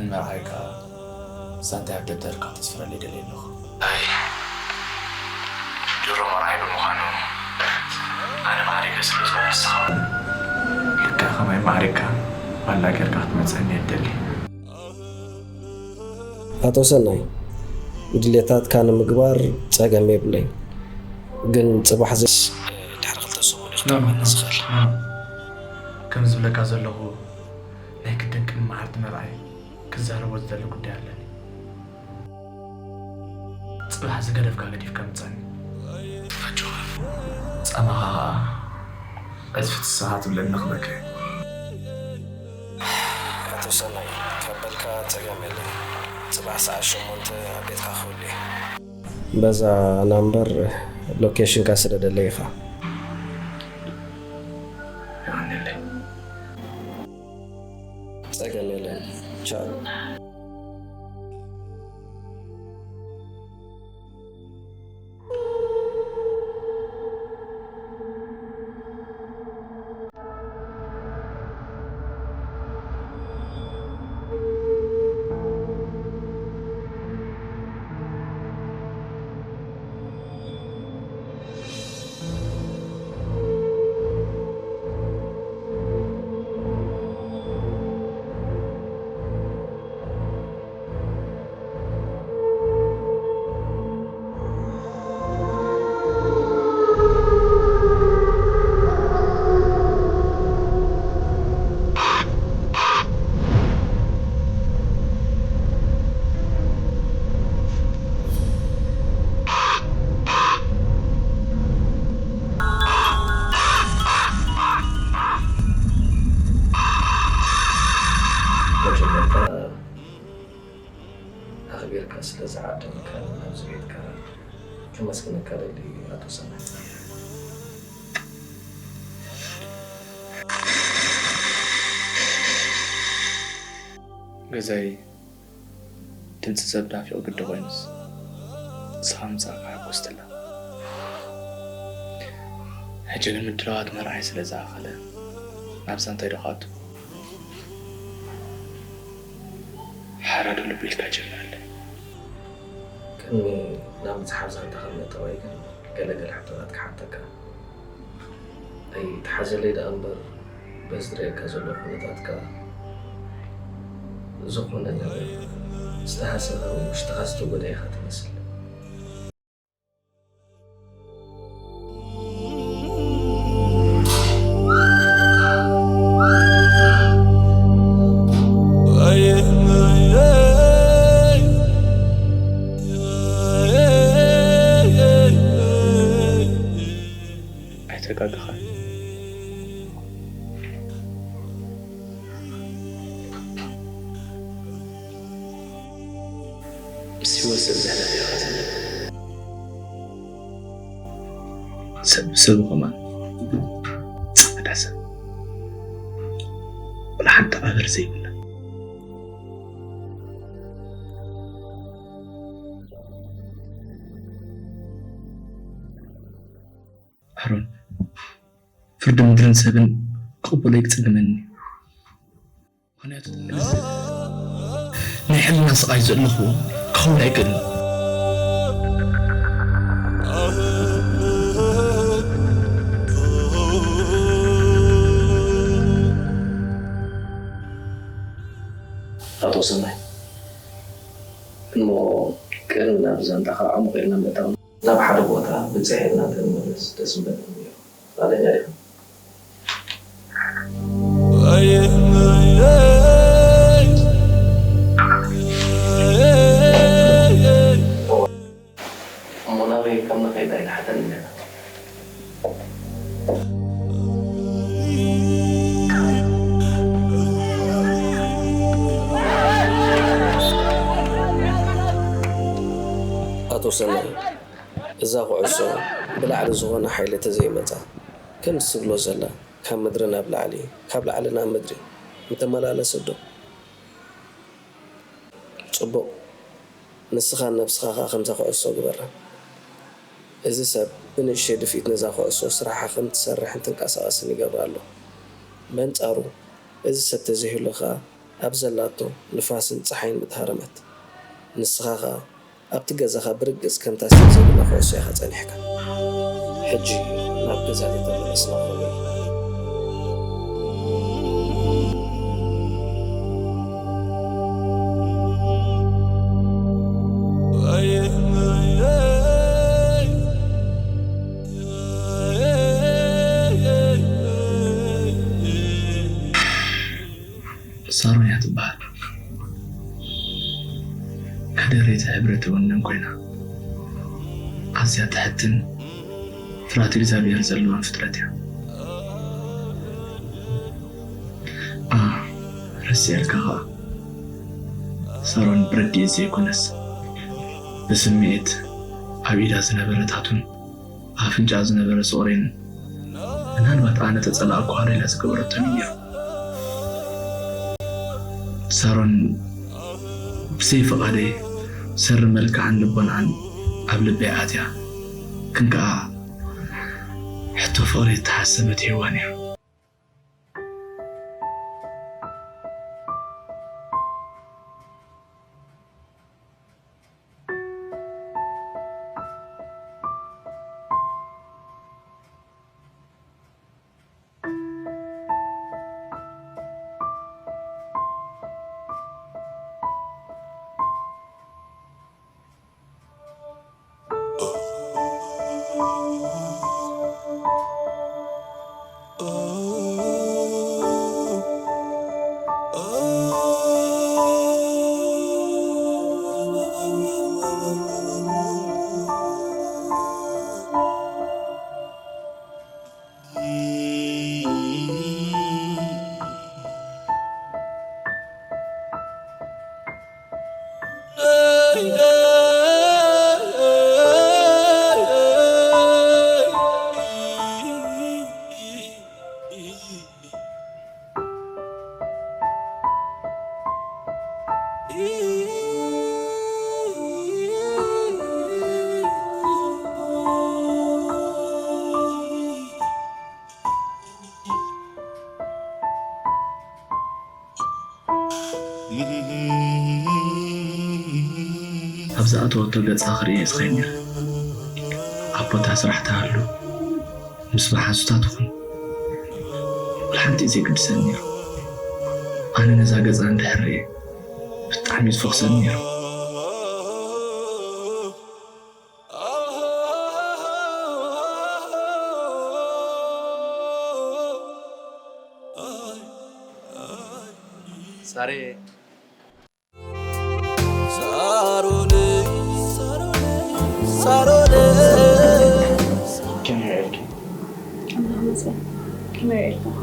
ንመርዓይ ከኣ ዛንታይ ኣብ ደብተርካ ክተስፍረለይ ደልየ ኣለኹ። ኣይ፣ ድሮ መርዓይ ብምዃኑ ኣነ ማዕሪገ ስለ ዝኾነ ንስኻ ልክዕ ከማይ ማዕሪግካ ማላ ጌርካ ክትመጸኒ እየ እደሊ። ኣቶ ሰናይ፣ ድሌታትካ ንምግባር ጸገም የብለይን፣ ግን ጽባሕ ዘ- ድሕሪ ክልተ ሰሙን እዩ ክትረኽበኒ ዝኽእል። ከም ዝብለካ ዘለኹ ናይ ግድን ቅድሚ መዓልቲ መርዓይ ክዛረቦ ዝደሊ ጉዳይ ኣለኒ። ጽባሕ ዝገደፍካ ገዲፍካ ምጻኒ። ኣጆኻ። ጻማኻ ኸኣ ዕጽፊ ትስኻ ትብለኒ ክበካ እየ። ኣቶ ሰናይ፣ ካብ በልካ ጸገም የለን። ጽባሕ ሰዓት ሸሞንተ ኣብ ቤትካ ክህሉ እየ። በዛ ናምበር ሎኬሽንካ ስደደለይ ኢኻ። የቐንየለይ። ጸገም የለን። ቻው። መጀመርታ ኣኽቢርካ ስለ ዝዓደምካኒ ናብዚ ቤትካ ከመስግነካ ደሊ ኣቶ ሰናይ። ገዛይ ድምፂ ሰብ ናፊቑ ግዲ ኮይኑስ ንስኻ ምምፃእካ ሓጎስ ተላ። ሕጂ ግን ምድላዋት መርዓይ ስለ ዝኣኸለ ናብዛ እንታይ ዶ ክኣቱ? ሓራዶ ልቢ ኢልካ ጀምረለይ። ቅድሚ ናብ ምጽሓፍ ዛንታ ካብ ምእታወይ ግን ገለ ገለ ሕቶታት ክሓተካ። ኣይትሓዘለይ ደኣ እምበር በዚ ዝርእየካ ዘለኹ ኩነታትካ ዝኾነ ነገር ዝተሃሰኻ ወይ ውሽጥኻ ዝተጎድኣ ኢኻ ትመስል። ኣይተጋገኻን። ምስ ህይወት ሰብ ዘሕለፈ ኢኻ ትብል። ሰብ ብሰቡ ከማን ጻዕዳ ሰብ ወላ ሓንቲ ኣበር ዘይብላ። ኣሮን፣ ፍርዲ ምድርን ሰብን ክቕበሎ ይጽግመኒ። ምኽንያቱ ናይ ሕልና ስቓይ ዘለኹ ክኸውን ኣይክእልን። ኣቶ ሰናይ፣ እሞ ቅድሚ ናብ ዛንታኻ ዕሙቕ ኢልና ምእታው፣ ናብ ሓደ ቦታ ብጽሕ ኢልና እንተንመለስ ደስ ምበለኒ ነይሩ። ፍቓደኛ ዲኻ? እሞ ናበይ ከም ንኸይድ ኣይትሓተኒ ዲኻ? ኣቶ ሰናይ፣ እዛ ኩዕሶ ብላዕሊ ዝኾነ ሓይሊ ተዘይመጻ፣ ከምቲ ትብሎ ዘላ፣ ካብ ምድሪ ናብ ላዕሊ፣ ካብ ላዕሊ ናብ ምድሪ ምተመላለሰት ዶ? ጽቡቕ። ንስኻን ነብስኻ ኸኣ ከምዛ ኩዕሶ ግበራ። እዚ ሰብ ብንእሽተይ ድፍኢት ነዛ ኩዕሶ ስራሓ ከም ትሰርሕን ትንቀሳቐስን ይገብራ ኣሎ። በንጻሩ፣ እዚ ሰብ ተዘይህሉ ኸኣ ኣብ ዘላቶ ንፋስን ጸሓይን ምተሃረመት። ንስኻ ኸኣ ኣብቲ ገዛኻ ብርግጽ ከምታ ስቴፕ ዘብላ ኩዕሶ ኢኻ ጸኒሕካ። ሕጂ ናብ ገዛ ዘይተመለስና ኾነ። ሳሮን እያ ትበሃል። ከደረይቲ ሕብሪ ትውንን ኮይና፣ ኣዝያ ትሕትን ፍርሃት እግዚኣብሔር ዘለዋን ፍጥረት እያ። ኣ፣ ረሲዐልካ ኸኣ፣ ሳሮን ብረድኤት ዘይኮነስ፣ ብስምዒት ኣብ ኢዳ ዝነበረ ታቱን ኣፍንጫኣ ዝነበረ ሶቕሬን ምናልባት ኣነ ተጸላእኩ ሃለላ ዝገበረቶ እዩ ነይሩ። ሳሮን ብዘይ ፍቓደይ ሰሪ መልክዓን ልቦናኣን ኣብ ልበይ ኣትያ፣ ግን ከኣ ሕቶ ፍቕሪ እተሓሰበት ሄዋን እያ። ኣብ ዝኣተወቶ ገጻ ክርእያ እየ ዝኸይድ ነይረ። ኣብ ቦታ ስራሕ ትሃሉ፣ ምስ መሓዙታ ትኹን፣ ወላ ሓንቲ እዩ ዘይግድሰኒ ነይሩ። ኣነ ነዛ ገጻ እንድሕር ርእየ፣ ብጣዕሚ እዩ ዝፈኹሰኒ ነይሩ። ሳሬ ሳሮነይ ሳሮነይ ሳሮነይ ከመይ ውዒልኪ? ኣምላኽ ይመስገን። ከመይ ውዒልኩም?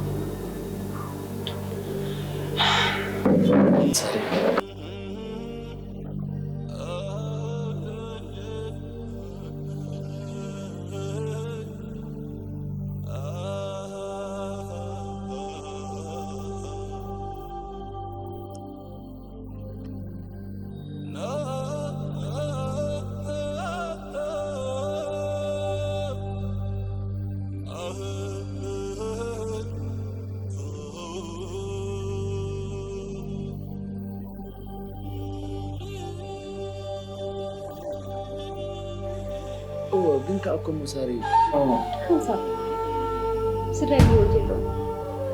እወ ግን ከኣ እኮ እሞ ሳሪ ሓንሳብ ስድራይ ብህይወት የለውን።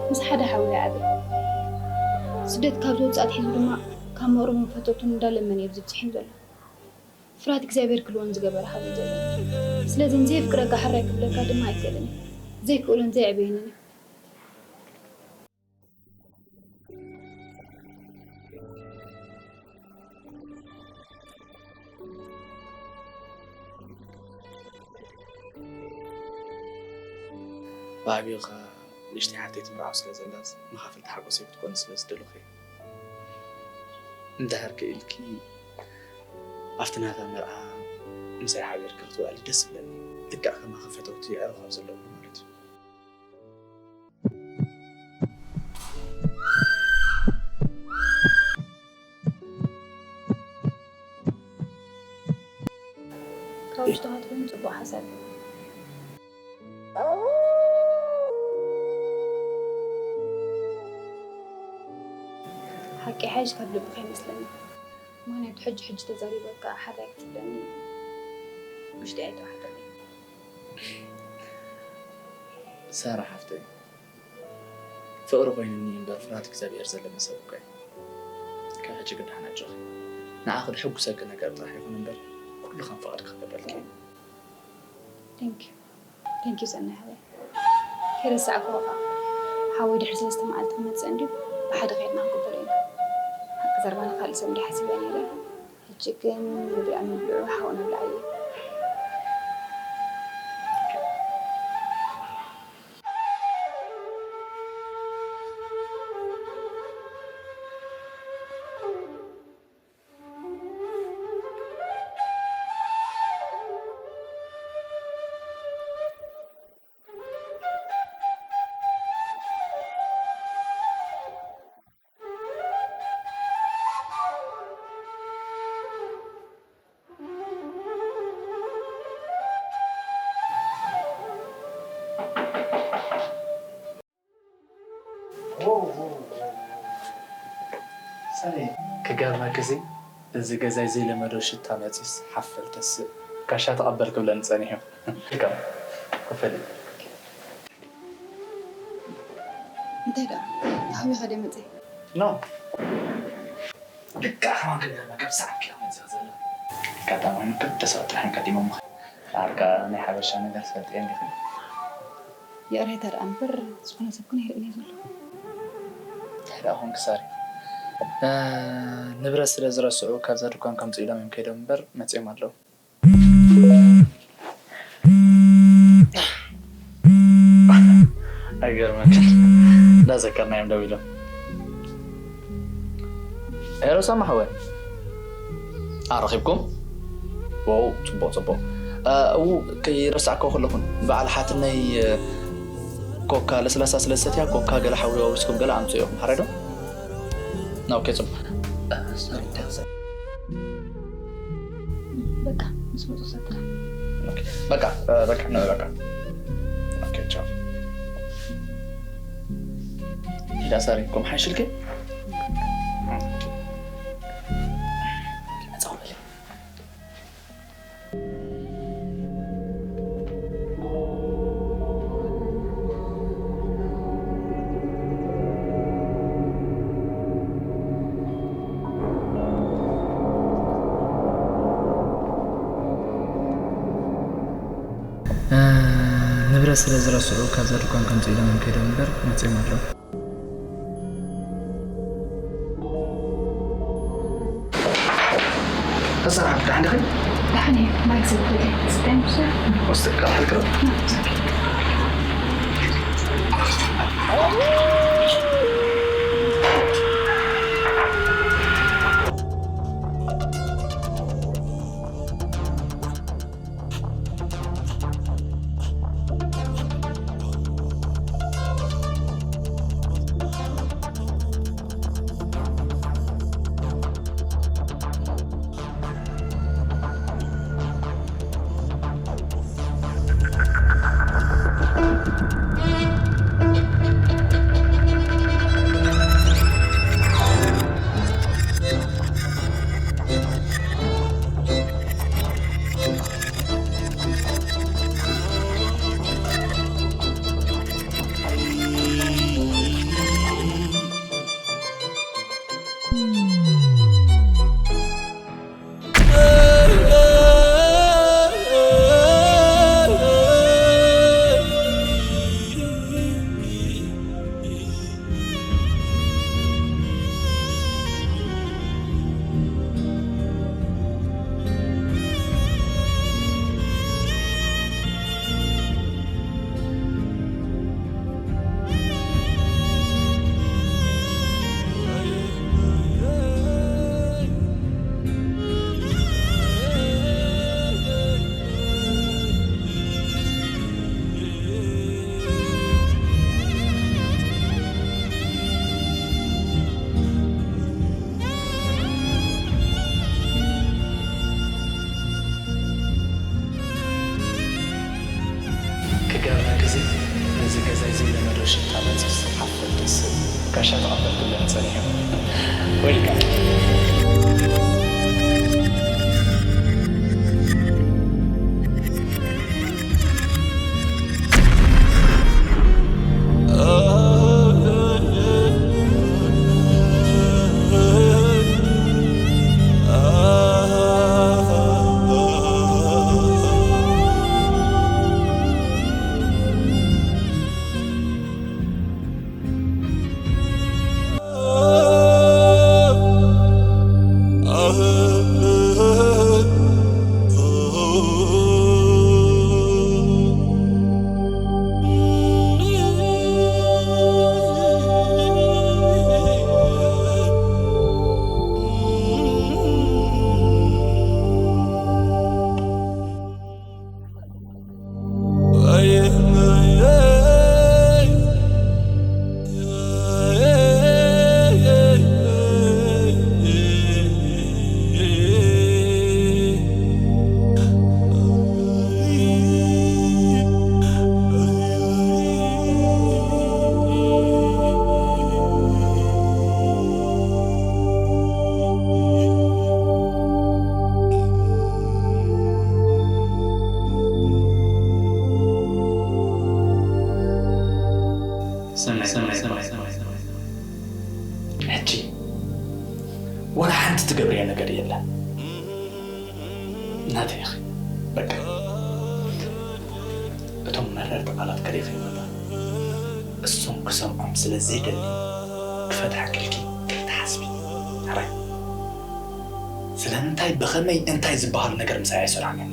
ምስ ሓደ ሓውየ ዓብየ። ስደት ካብ ዝወጽእ ኣትሒዙ ድማ ካብ መቕርቡን ፈተውቱን እንዳለመነ እዩ ኣብዚ ብጺሑ ዘሎ። ፍርሃት እግዚኣብሔር ክህልወን ዝገበረ ሓወይ ዘሎ። ስለዚ ንዘየፍቅረካ ሕራይ ክብለካ ድማ ኣይክእልን እየ። ዘይክእሎን ዘየዕበየንን እዩ። ብዓብዩኻ ንእሽተይ ሓፍተይ ትምርዓው ስለ ዘላስ መኻፈልቲ ሓጎሰይ ክትኮኒ ስለ ዝደለኹ እየ። እንድሕር ክኢልኪ ኣብቲ ናታ መርዓ ምሳይ ሓቢርኪ ክትውዕሊ ደስ ይብለኒ። ልክዕ ከማኺ ፈተውቲ የዕሩኽ ኣብ ዘለውሉ ማለት እዩ። ካብ ውሽጥኻ ትኾይኑ ጽቡቕ ሓሳብ እዩ። ሓቂ ሓይሽ ካብ ልብኻ ይመስለኒ። ምኽንያቱ ሕጂ ሕጂ ተዛሪበካ ሓላይ ክትብለኒ ውሽጢ ኣይተዋሕጠለይ። ሳራ ሓፍተይ፣ ፍቕሪ ኮይኑኒ እምበር ፍርሃት እግዚኣብሔር ዘለኒ ሰብ እኮ እየ። ካብ ሕጂ ግዳሕን ኣጆኺ። ንዓኺ ዘሐጉሰኪ ነገር ጥራሕ ይኹን እምበር ኩሉ ከም ፍቓድኪ ክገብረልኪ እየ። Thank you. Thank you ሰናይ ሓወይ። ከይረሳዕክዎ ከዓ ሓወይ ድሕሪ ሰለስተ መዓልቲ ክመፅእ እንድዩ ብሓደ ከይድና ክንቅበሎ ኢና። ሓቂ ዘረባ ንካልእ ሰብ እንድየ ሓሲበ ነይረ። ሕጂ ግን ምብላዕ ምብልዑ ሓውና ብላዕ እዩ። ክገርመክሲ እዚ ገዛይ ዘይለመዶ ሽታ መፂስ ሓፈል ተስእ ጋሻ ተቐበል ክብለኒ ፀኒሑ። ልካ ክፈል እንታይ ደኣ ሓቢኻ ደይ መፀ ኖ ልካ ከማን ክገርመካ ብሰዓት ኪሎ መፂኻ ዘላ ኣጋጣሚ ኮይኑ ክልተ ሰባት ጥራሕ እዮም ቀዲሞም ኣርካ ናይ ሓበሻ ነገር ትፈልጥ እየ እንዲኺ ይቕሬታ ደኣ እምበር ዝኾነ ሰብ ግን ኣይርእን እየ ዘሎ። እንታይ ደኣ ኾንክ ሳሪ? ንብረት ስለ ዝረስዑ ካብዛ ድኳን ከምፅኡ ኢሎም እዮም ከይዶም እምበር መፂኦም ኣለዉ። ኣይገርመክን እንዳዘከርናዮም ደው ኢሎም ኤሮሳ ማሕወ ኣረኺብኩም? ዋው ጽቡቕ ጽቡቕ። እው ከይረሳዕክዎ ከለኹ በዓል ሓትነይ ኮካ ለስላሳ ስለ ዝሰትያ ኮካ ገለ ሓዊ ኣውሪስኩም ገለ ኣምጽኡ ኢኹም ሓራይ ዶ? ኦኬ ጽቡቕ። በቃ ምስ መጹ ሰትራ። በቃ በቃ ነው በቃ። ኦኬ ቻው። ሂዳ ሳሪ ኮም ሓይሽልኪ? ንብረት ስለ ዝረስዑ ካብዛ ድኳን ከምፅኡ ኢሎም እዮም ከይዶም እምበር መፅኦም ኣለዉ። ተሰራሕት ደሓን ዲኺ? ደሓን እየ። ማይ ክሰቲ ደልየ። ስታይ ምሽ? ወስቲ ቃል ሕልክረብ። ሽታ መጽስ ሓፍር ደስ ጋሻ ተቐበልኩለን ጸኒሑ። ዌልካም። ሰናይ፣ ሰናይ፣ ሰናይ፣ ሰናይ፣ ሰናይ። ሕጂ ወላ ሓንቲ ትገብርዮ ነገር የለን። ናተይ ኢኺ። በቃ። እቶም መረርቲ ቃላት ከሪኺ ይመጣ። እሶም ክሰምዖም ስለ ዘይደሊ ክፈትሓ ክልኪ ከይትሓስቢ። ሕራይ። ስለምንታይ፣ ብኸመይ፣ እንታይ ዝበሃል ነገር ምሳይ ኣይሰራሕን።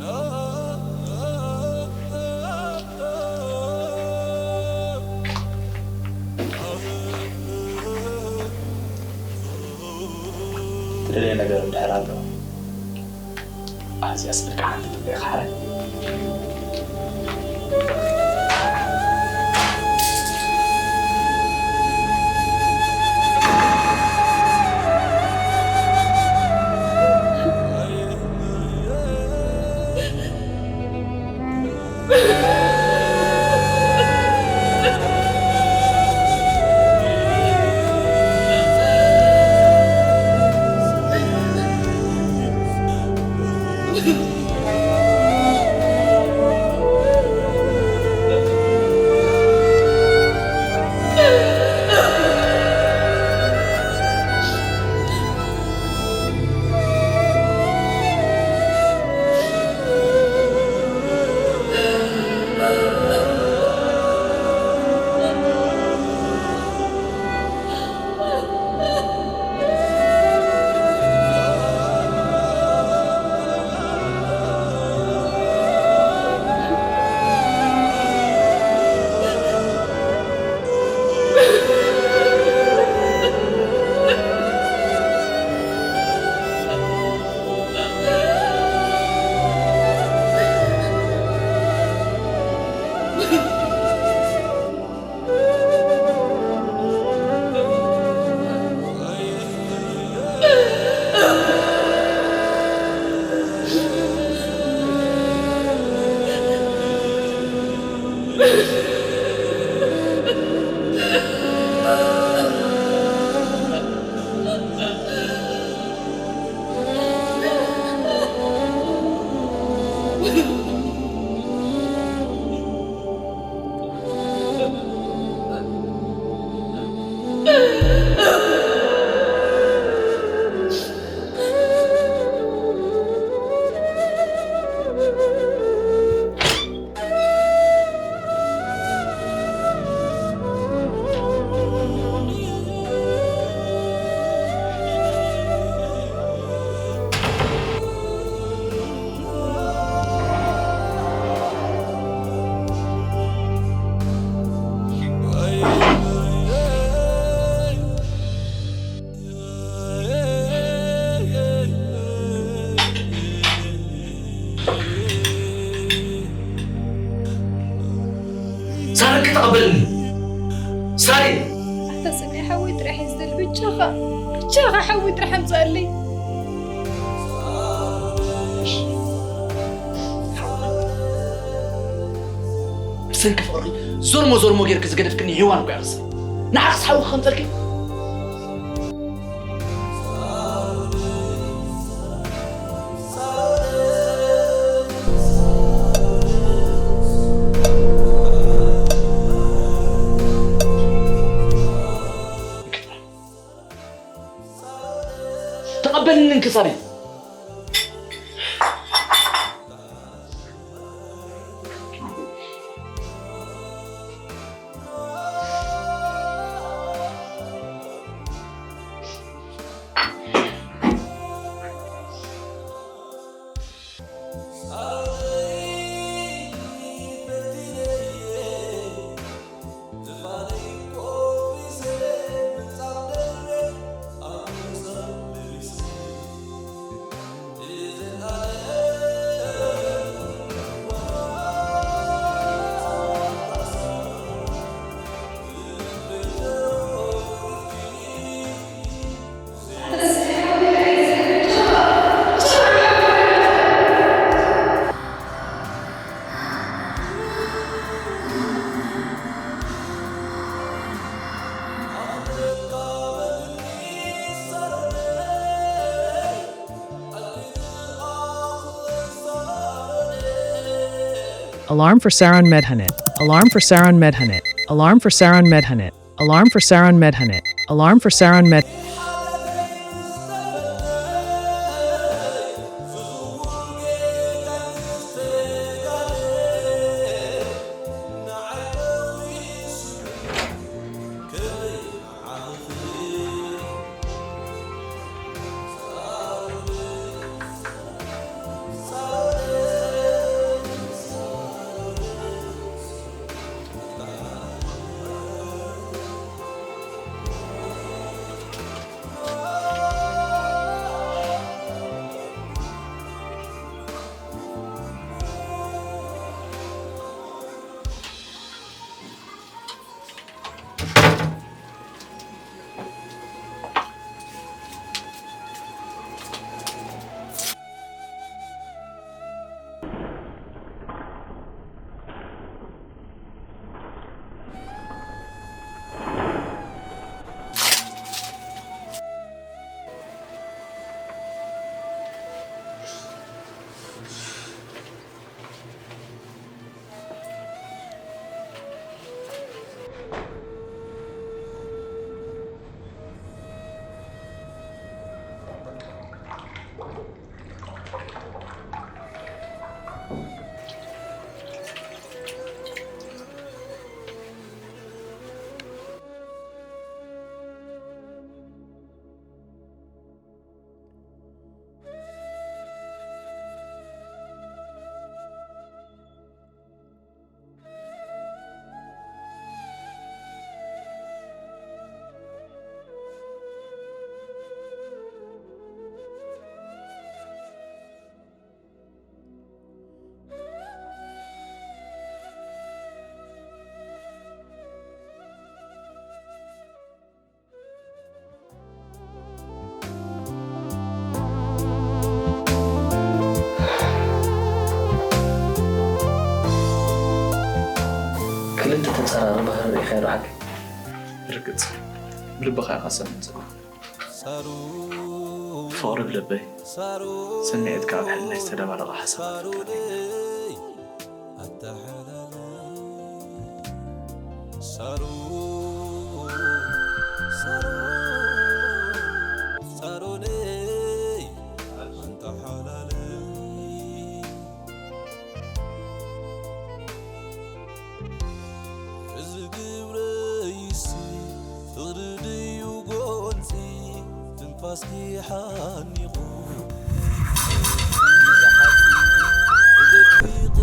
ትደልዮ ነገር እንድሕር ኣሎ፣ ኣብዚ ኣስመልካ ሓንቲ ጥንቀቕ ሓረ። ሳሪ፣ ተቐበልኒ። ሳሪ። ኣታ ሰናይ ሓወይ ጥራሕ እየ ዝደሊ። ብቻኻ፣ ብቻኻ ሓወይ ጥራሕ ኣምፅኣለይ። እሺ። ስንኪ ፍቕርኺ ዞርሞ ዞርሞ ጌርኪ ዝገደፍክኒ ሄዋን እኮ እያ ክስብ። ንዓኽስ ሓውኺ ከምጸልኪ። ተቐበልኒ እንክሳበይ። Alarm for Saron Medhanit. Alarm for Saron Medhanit. Alarm for Saron Medhanit. Alarm for Saron Medhanit. Alarm for Saron Med. ክልተ ተጻራሪ ባህሪ ርኢኻ ዶ ሓቂ? ርግጽ። ብልብኻ ኢኻ ሰምዕ ዘለኻ። ፍቕሪ ብልበይ፣ ስምዒትካ ኣብ ሕልናይ ዝተደባለቐ ሓሳባት ፍቃደይ። እዚ ግብረይሲ ፍቕሪ ድዩ ጎንፂ ትንፋስኪ ሓኒቑ ዝሓፂ ፍቕርኪ ቀኒጡ።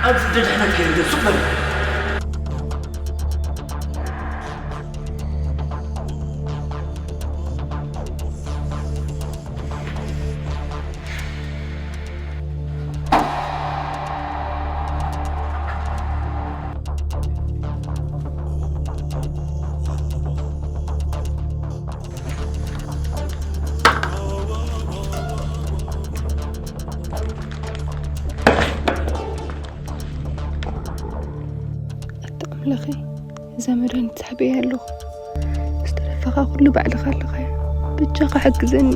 ኣብዚ ደድሕነት ከይደ ሱቕ በል። እዛ መድሃኒት ሳሕበያ ኣለኹ። ዝተረፈኻ ኩሉ ባዕልኻ ኣለኻዮ። በጃኻ ሓግዘኒ።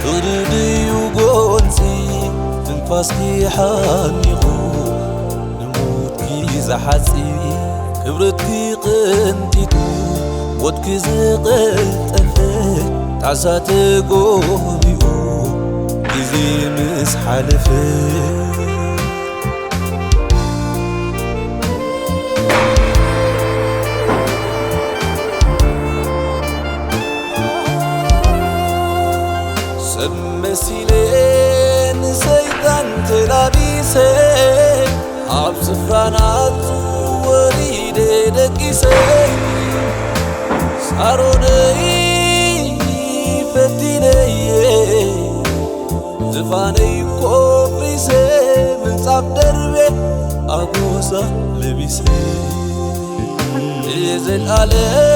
ፍቕሪ ድዩ ጎንፂ ትንፋስኪ ሓኒቑ ንሞትኪ ዝሓፂ ክብረትኪ ቅንጢጡ ሞትኪ ዝቐልጠፈ ጣዛ ተጎቢኡ ግዜ ምስ ሓለፈ ሰብ መሲለ ንሰይጣን ተላቢሰ ኣብ ስፍራ ናቱ ወሪደ ደቂሰ ሳሮነይ ፈቲነየ ዝፋነይ ኮፍሪሰ ምንጻፍ ደርቤ ኣጎዛ ለቢሰ ንዘልኣለም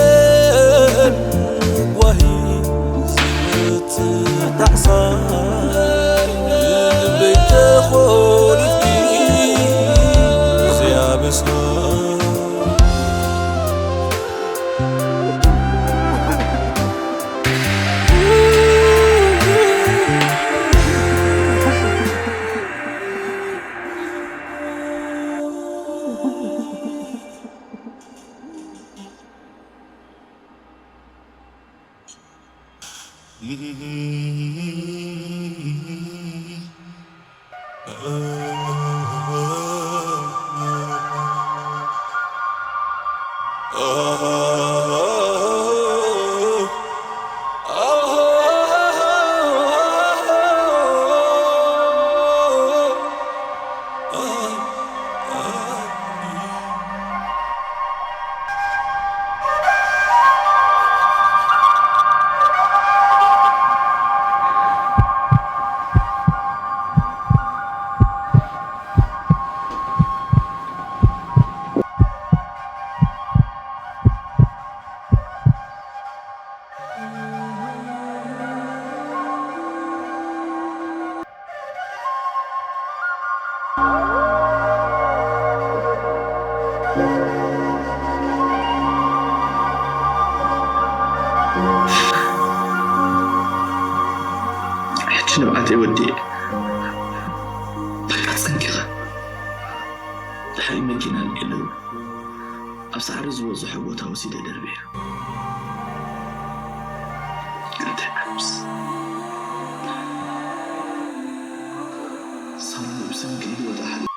ጓሂ ዝትጣዕሳ ልበይ ተኾሊፍኪ እዚኣ በስማ ሕጂ ንብዓተይ ወዲኤ በቃ ጸንቂቐ ድሕሪ መኪና ልዒሉ ኣብ ሳዕሪ ዝበዝሖ ቦታ ወሲደ ደርብየ። እንታይ ዓብስ ሳሎን ብሰንኪ ህይወት ኣሕሊፈ።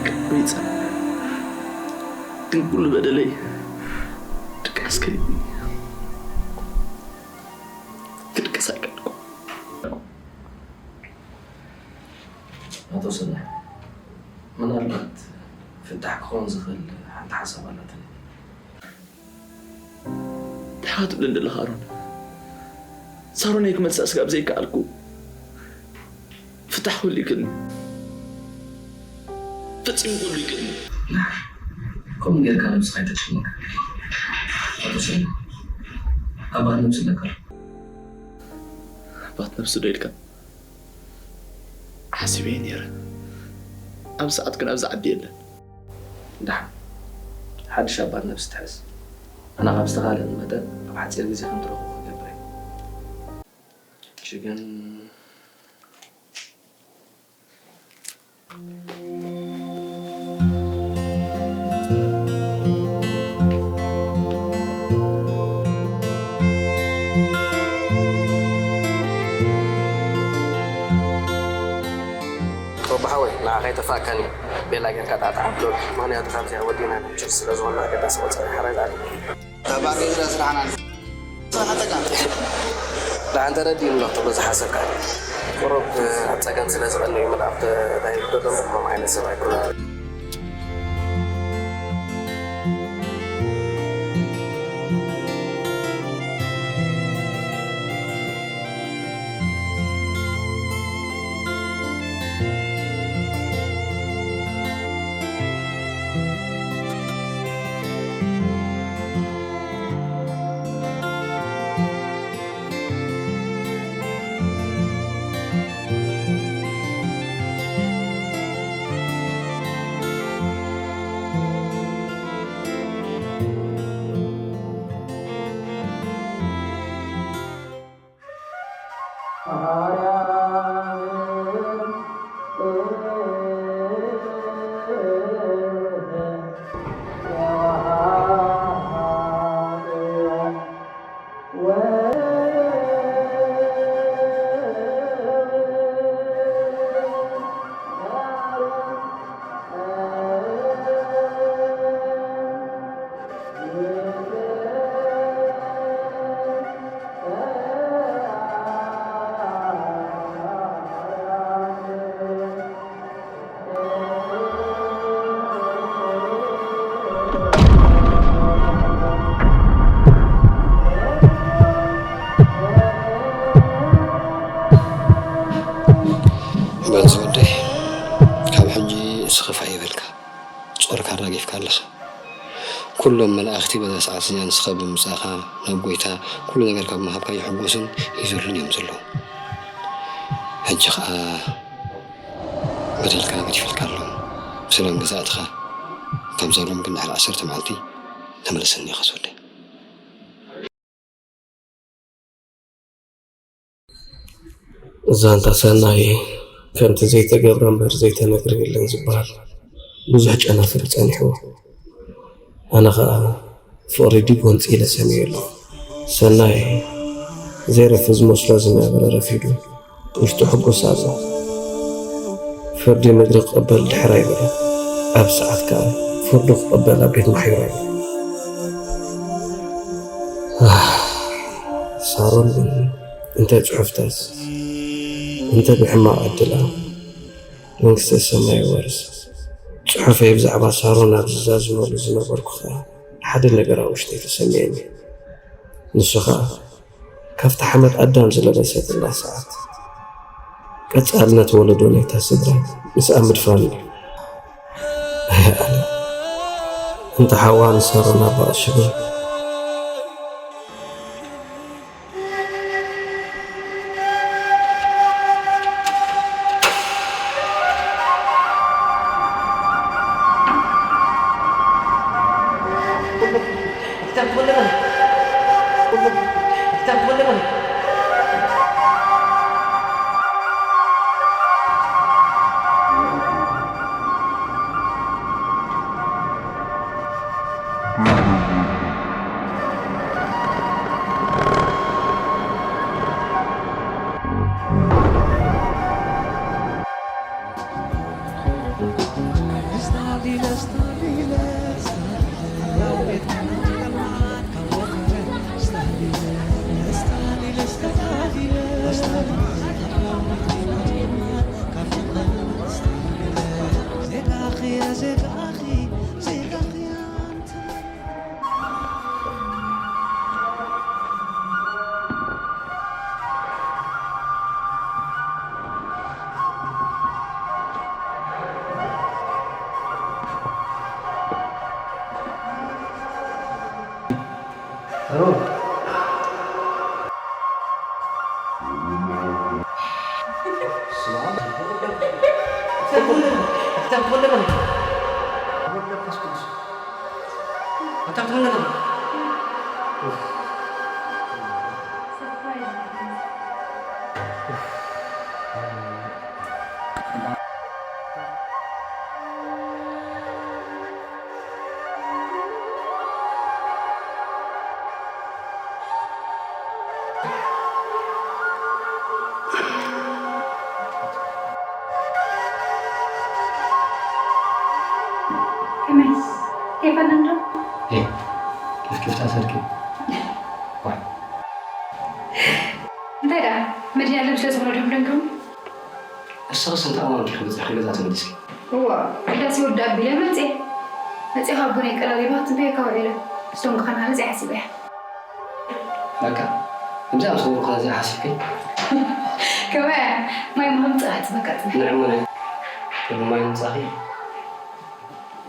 ቅድመይ ጸንሕ። ግን ኩሉ በደለይ ድቃስ ከሊእኒ። ክድቅስ ኣይቀደልኩ። ኣቶ ሰላሕ፣ ምናልባት ፍታሕ ክኸውን ዝኽእል ሓንቲ ሓሳብ ኣላትኒ። እንታይ ትብለኒ ዘለኻ ኣሮን? ሳሮነይ ክመልሳ ስጋብ ዘይከኣልኩ ፍታሕ ክህሉ ይክእልኒ? ፈጺሙ ክህሉ ይክእልኒ? ከምኡ ጌርካ ነብስኻ ኣይተጨንቕ። ኣቶ ሰላሕ፣ ኣባል ነብሲ ኣለካ። ኣባት ነብሲ ዶ ኢልካ ሓሲበ ነይረ። ኣብዚ ሰዓት ግን ኣብዚ ዓዲ የለን። ደሓን ሓድሽ ኣባት ነብሲ ትሕዝ። ኣነ ካብ ዝተኻእለኒ መጠን ኣብ ሓፂር ግዜ ከም ትረኽቦ ክገብር እየ። ሕጂ ግን ሮቢ ሓወይ፣ ንዓ ከይጠፋእካኒ ቤላ ጌርካ ጣዕጣዕ ኣብሎ። ምኽንያቱ ካብዚኣ ወዲና ንሕንጭር ስለ ዝኾንና ኣገዳሲ ቆጸራ ሓራይ ዝኣቱ። ተባሪኽና ስራሕና ንስኻ ተቃም። ደሓን ተረዲኡኒ ኣሎ ክትብሎ ዝሓሰብካ። ቁሩብ ኣብ ጸገም ስለ ዝቐንዩ መልኣኽ ተዳሂሉ ደሎ እምበር ከምኡ ዓይነት ሰብ ኣይኮነን። በዚ ወደይ፣ ካብ ሕጂ እስኺ ፋሕ ይበልካ፣ ጾርካ ኣራጊፍካ ኣለኻ። ኩሎም መላእኽቲ በዛ ሰዓት እዚኣ ንስኻ ብምምጻእካ ናብ ጐይታ፣ ኩሉ ነገር ካብ ምሃብካ ይሕጎሱን ይዘሉን እዮም ዘለዉ። ሕጂ ኸኣ በደልካ ገዲፈልካ ኣሎ። ብሰላም ገዛእትኻ፣ ካብዛ ሎም ግን ድሕሪ ዓሰርተ መዓልቲ ተመለሰኒ ኢኻ ዝወደይ። ዛንታ ሰናይ ከምቲ ዘይተገብረ እምበር ዘይተነግረ የለን ዝበሃል ብዙሕ ጨናፍር ጸኒሕዎ። ኣነ ኸኣ ፍቕሪ ዲብ ወንጺ ኢለ ሰምየ ኣለኹ። ሰናይ ዘይረፊ ዝመስሎ ዝነበረ ረፊዱ ውሽጡ ሕጉስ ኣሎ። ፍርዲ ምድሪ ክቕበል ድሕር ኣይበለ። ኣብ ሰዓት ከኣ ፍርዱ ክቕበል ኣብ ቤት ማሕዩር ኣሎ። ኣህ፣ ሳሮን ግን እንታይ ጽሑፍታስ፣ እንተ ብሕማቕ ዕድላ መንግስተ ሰማይ ይወርስ። ጽሑፈይ ብዛዕባ ሳሮን ኣብ ዝዛዝመሉ ዝነበርኩ ኸኣ ሓደ ነገር ኣብ ውሽጠይ ተሰምየኒ። ንሱ ኸኣ ካብቲ ሓመድ ኣዳም ዝለበሰትላ ሰዓት፣ ቀጻልነት ወለዶ ናይታ ስድራ ምስኣ ምድፋን እዩ። ኣይ ኣነ፣ እንተ ሓዋ ንሳሮን ኣባ ቀሺ ግን፣ ኣታ ክትወልድ ኣለኻ? ወልድ መንፈስ ቅዱስ። ኣታ ክትወልድ ኣለኻ? ከመይ? ከይፈለንዶ? ኤ፣ ከፍከፍታ ሰርቂ። ዋይ። እንታይ ደኣ? መዲና ለብሰ ዝኽሮ ዲኹም ደንግሩኒ? እስኽስ እንታይ እዋን ዲኺ በጺሕኺ ገዛ ተመሊስኪ? እዋ፣ ቅዳሴ ይውዳእ ኣቢለ መጽየ። መጺኻ ኣቦነይ ቀላሊባ ትንተየካ ውዒለ። ስቶንግኻና ነዚኣ ሓሲበያ። በቃ፣ ከምዚኣ ምስ ገበርኩ ነዚኣ ሓሲብኪ? ከመይ እያ? ማይ ምሃብ ጽናሕ ጽበካ ጽናሕ። ንዕሙነ፣ ቅድሚ ማይ ምምጻእኺ፣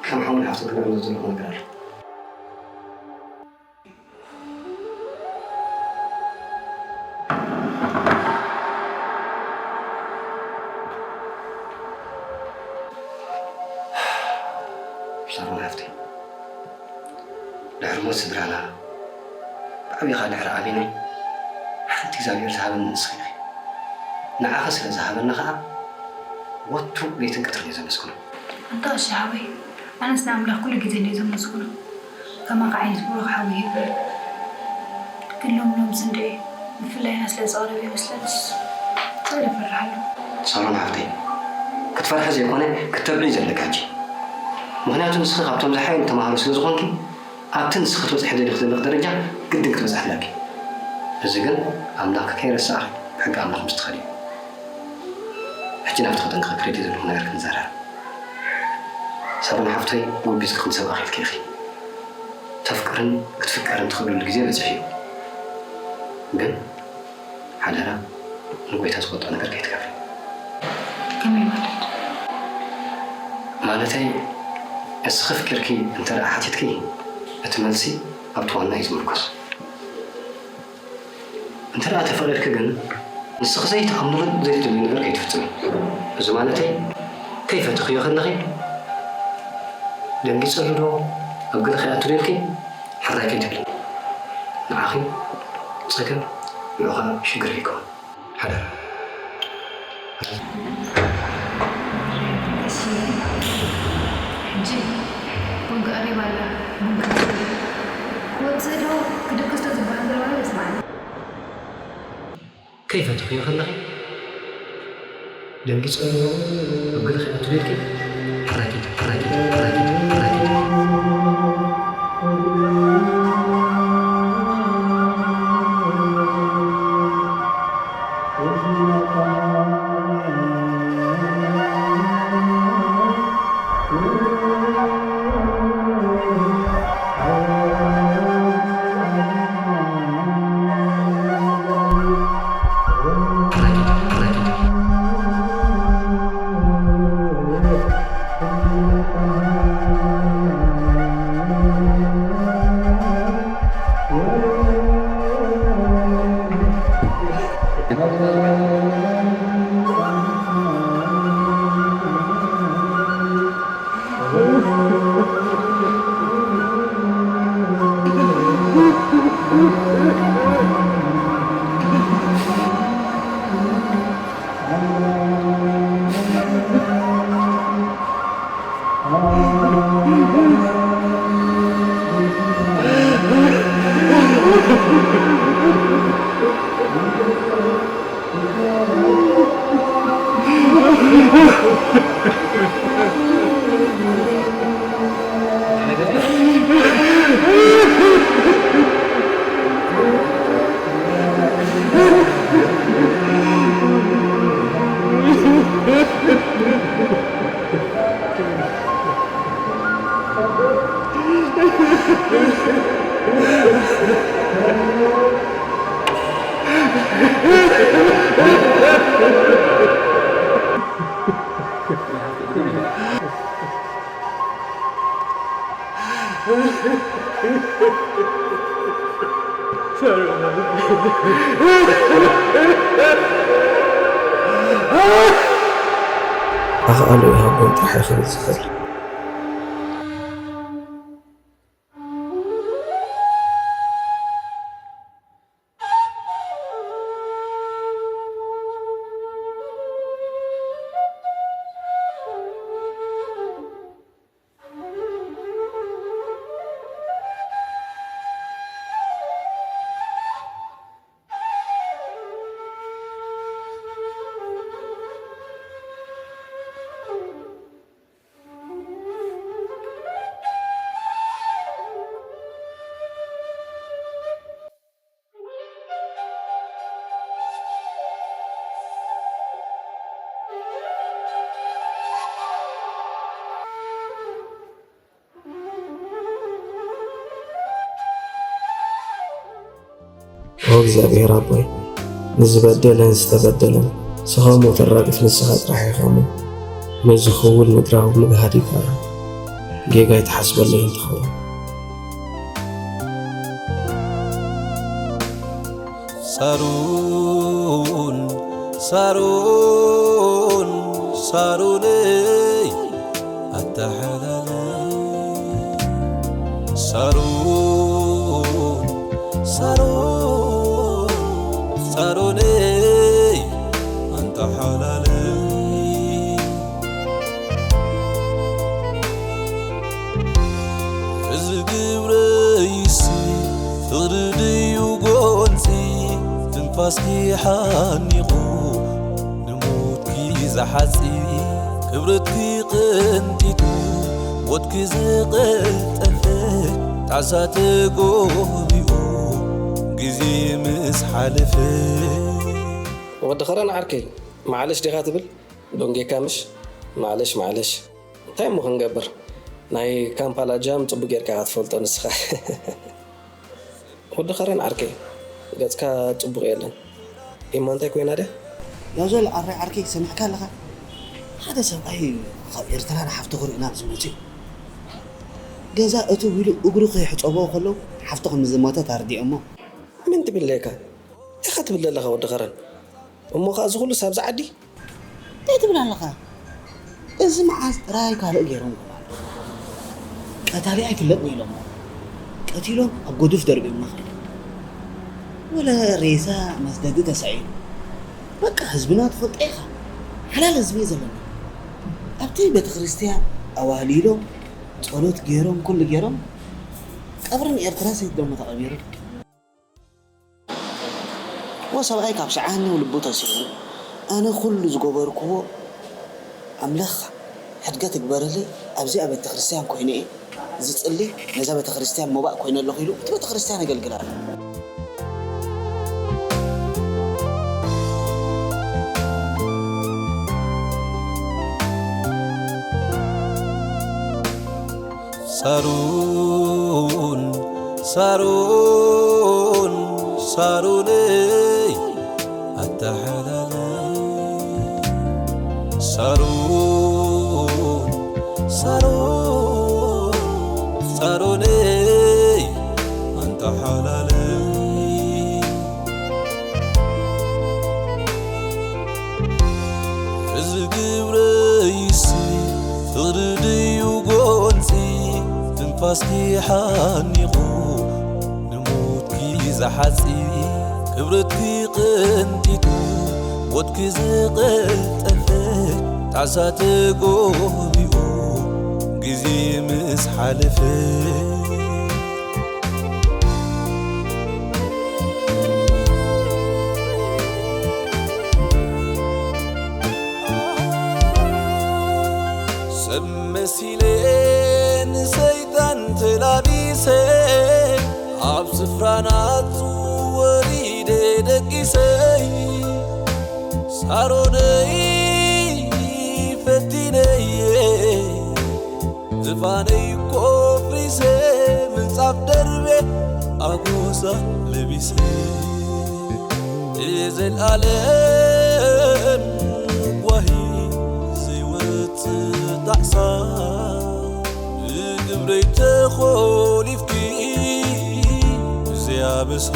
ከም ሓውን ሓፍትን ክነዕልሎ ዘለኹ ነገር ኣሎ። ሳሮን ሓፍተይ፣ ድሕሪ ሞት ስድራና፣ ብዓቢኻ ድሕሪ ኣቢነይ፣ ሓንቲ እግዚኣብሔር ዝሃበኒ ንስኺ ኢኺ። ንዓኺ ስለ ዝሃበኒ ኸኣ፣ ወትሩ ለይትን ቀትርን እየ ዘመስግኖ። ኣንታ ቀሺ ሓወይ፣ ኣነስ ንኣምላኽ ኩሉ ግዜ እንድየ ዘመስግኖ። ከማኻ ዓይነት ብሩኽ ሓው ይህበሉ። ግን ሎሚ ሎምስ እንድዒ፣ ብፍላይ ኣነ ስለ ዝቐረበ ይመስለንስ፣ እንታይ ኢለ እፈርሕ ኣለኹ? ሳሮን ሓፍተይ፣ ክትፈርሒ ዘይኮነ፣ ክተብዕዪ ዘለኪ ሕጂ። ምኽንያቱ ንስኺ ካብቶም ዝሓየሉ ተምሃሮ ስለ ዝኾንኪ፣ ኣብቲ ንስኺ ክትበጽሒ ደሊኺ ዘለኺ ደረጃ ግድን ክትበጽሒ ኣለኪ። እዚ ግን ኣምላኽ ከይረሳዕኺ ብሕጊ ኣምላኽ ምስ ትኸዲ እዩ። ሕጂ ናብቲ ከጠንቅቐኪ ክሪድ ዘለኹ ነገር ክንዘራረብ። ሳሮን ሓፍተይ፣ ጎቢዝኪ ክንሰብኣኺ ኢልኪ ኢኺ። ተፍቅርን ክትፍቀርን ትኽእልሉ ግዜ በጺሑ እዩ። ግን ሓደራ ንጎይታ ዝፈልጦ ነገር ከይትገብሪ። ከመይ ማለት? ማለተይ፣ እስኺ ኣፍቂርኪ እንተ ደኣ ሓቲትኪ፣ እቲ መልሲ ኣብቲ ዋና እዩ ዝምርኮስ። እንተ ደኣ ተፈቒድኪ ግን፣ ንስኺ ዘይትኣምንሉን ዘይትደልዩ ነገር ከይትፍጽሚ። እዚ ማለተይ፣ ከይፈተኽዮ ከለኺ፣ ደንጊጸሉ ዶ፣ ኣብ ገለ ከይኣቱ ዶ ኢልኪ ሕራይ ከይትብሊ። ንዓኺ ጸገም፣ ንዑ ኸኣ ሽግር ከይከውን። ሓደራ። እሺ፣ ሕጂ ቡን ቀሪባ ኣላ። ቡን ክትሰቲ። ክወጽእ ዶ ክድቅስ ዶ ዝበሃል ዘሎ ማለት ይስማዓኒ። ከይፈተኽዮ ከለኺ ደንጊጸሉ፣ ኣብ ገለ ከይኣቱ ዶ ኢልኪ ሕራይ ከይትብሊ፣ ሕራይ ከይትብሊ፣ ሕራይ ከይትብሊ፣ ሕራይ ከይትብሊ። ኣኽኣሎ ይሃቦም ጥራሕ እዩ ክብል ዝኽእል። ኦ እግዚኣብሔር ኣቦይ፣ ንዝበደለን ዝተበደለን ስኻ እሞ ተራግፍ ንስኻ ጥራሕ ኢኻ እሞ፣ ነዚ ክውል ምድራዊ ምግሃድ ይግባእ። ጌጋይ ተሓስበለይ እንትኸውን። ሳሮን፣ ሳሮን፣ ሳሮነይ ኣተሓላለይ። ሳሮን፣ ሳሮን፣ ሳሮነይ ኣንተሓላለይ። እዚ ግብረይሲ ፍቕሪ ድዩ ጎንፂ? ትንፋስኪ ሓኒቑ ንሞትኪ ዝሓፂ፣ ክብረትኪ ቅንጢጡ ሞትኪ ዝቐልጠፈ፣ ጣዕሳ ተጎቢኡ ግዜ ምስ ሓለፈ። ወዲ ኸረን ዓርከይ፣ ማዕለሽ ዲኻ ትብል? ዶንጌካ ምሽ? ማዕለሽ፣ ማዕለሽ። እንታይ እሞ ክንገብር? ናይ ካምፓላ ጃም ጽቡቕ ጌርካ ኢኻ ትፈልጦ ንስኻ። ወዲ ኸረን ዓርከይ፣ ገጽካ ጽቡቕ የለን። ኤማ እንታይ ኮይና ድያ? ያዞል ኣረ ዓርከይ፣ ሰሚዕካ ኣለኻ? ሓደ ሰብኣይ ካብ ኤርትራ ንሓፍቱ ክርኢ ናብ ዝመጽእ ገዛ እትው ኢሉ እግሩ ከይሕጸቦ ከሎ ሓፍቱ ከም ዝሞተት ኣርዲኦሞ። ምን ትብል ለካ? እንታይ ትብል ዘለኻ ወዲ ኸረን? እሞ ኸኣ እዚ ኹሉ ሳብዚ ዓዲ? እንታይ ትብል ኣለኻ? እዚ መዓስ ጥራይ ካልእ ገይሮም ገባር። ቀታሊ ኣይፍለጥን ኢሎሞ። ቀቲሎም ኣብ ጎዱፍ ደርብዮምና ከይዶም። ወለ ሬሳ መስደዲ ተሳኢሉ። በቃ ህዝብና ትፈልጦ ኢኻ። ሓላል ህዝቢ እዩ ዘለና። ኣብቲ ቤተክርስትያን ኣዋህሊሎም ጸሎት ገይሮም ኩሉ ገይሮም ቀብርን ኤርትራ ሰይት ደሞ ተቐቢሩ። ወሰብኣይ ካብ ሰዓኒ ልቡ ተሲኡ፣ ኣነ ኩሉ ዝገበርክዎ ኣምላኽ ሕድገት እግበርለይ፣ ኣብዚኣ ቤተክርስትያን ኮይነ እየ ዝጽሊ፣ ነዛ ቤተክርስትያን ሞባእ ኮይነ ኣለኹ ኢሉ እቲ ቤተክርስትያን የገልግል ኣሎ። ሳሮን ሳሮን ሳሮነይ ኣተሓላለይ። ሳሮን ሳሮን ሳሮነይ ኣንተሓላለይ። እዚ ግብረይሲ ፍቕሪ ድዩ ጎንፂ? ትንፋስኪ ሓኒቑ ንሞትኪ ዝሓፂ፣ ክብረትኪ ቅንጢጡ ሞትኪ ዝቐልጠፈ፣ ጣዕሳ ተጎቢኡ ግዜ ምስ ሓለፈ። ሰብ መሲለ ንሰይጣን ተላቢሰ፣ ኣብ ስፍራ ናቱ ወሪደ ደቂሰ። ሳሮነይ ፈቲነየ፣ ዝፋነይ ኮፍሪሰ፣ ምንጻፍ ደርቤ፣ ኣጎዛ ለቢሰ። ንዘልኣለም ጓሂ ዘይወጽእ ጣዕሳ፣ ብግብረይ ተኾሊፍኪ ብዘይ ኣበሳ።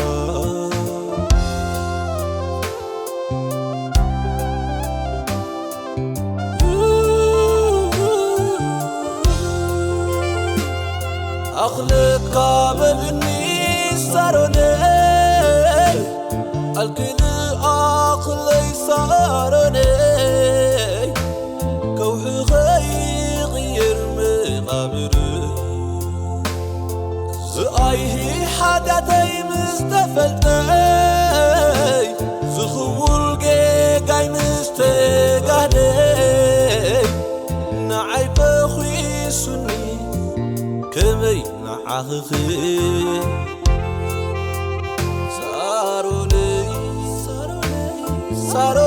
ኣኽለካ በልኒ ሳሮነይ ኣልክል ኣኽለይ ሳሮነይ ከውሒ ኸይቕየር መቓብር ዝኣይሂ ሓጢኣተይ ምስ ተፈልጠይ ዝኽውል ጌጋይ ምስ ተጋደይ ንዓይ በኺሱኒ ከመይ ንዓኽኺ ሳሮነይ ሳሮነይ ሳሮ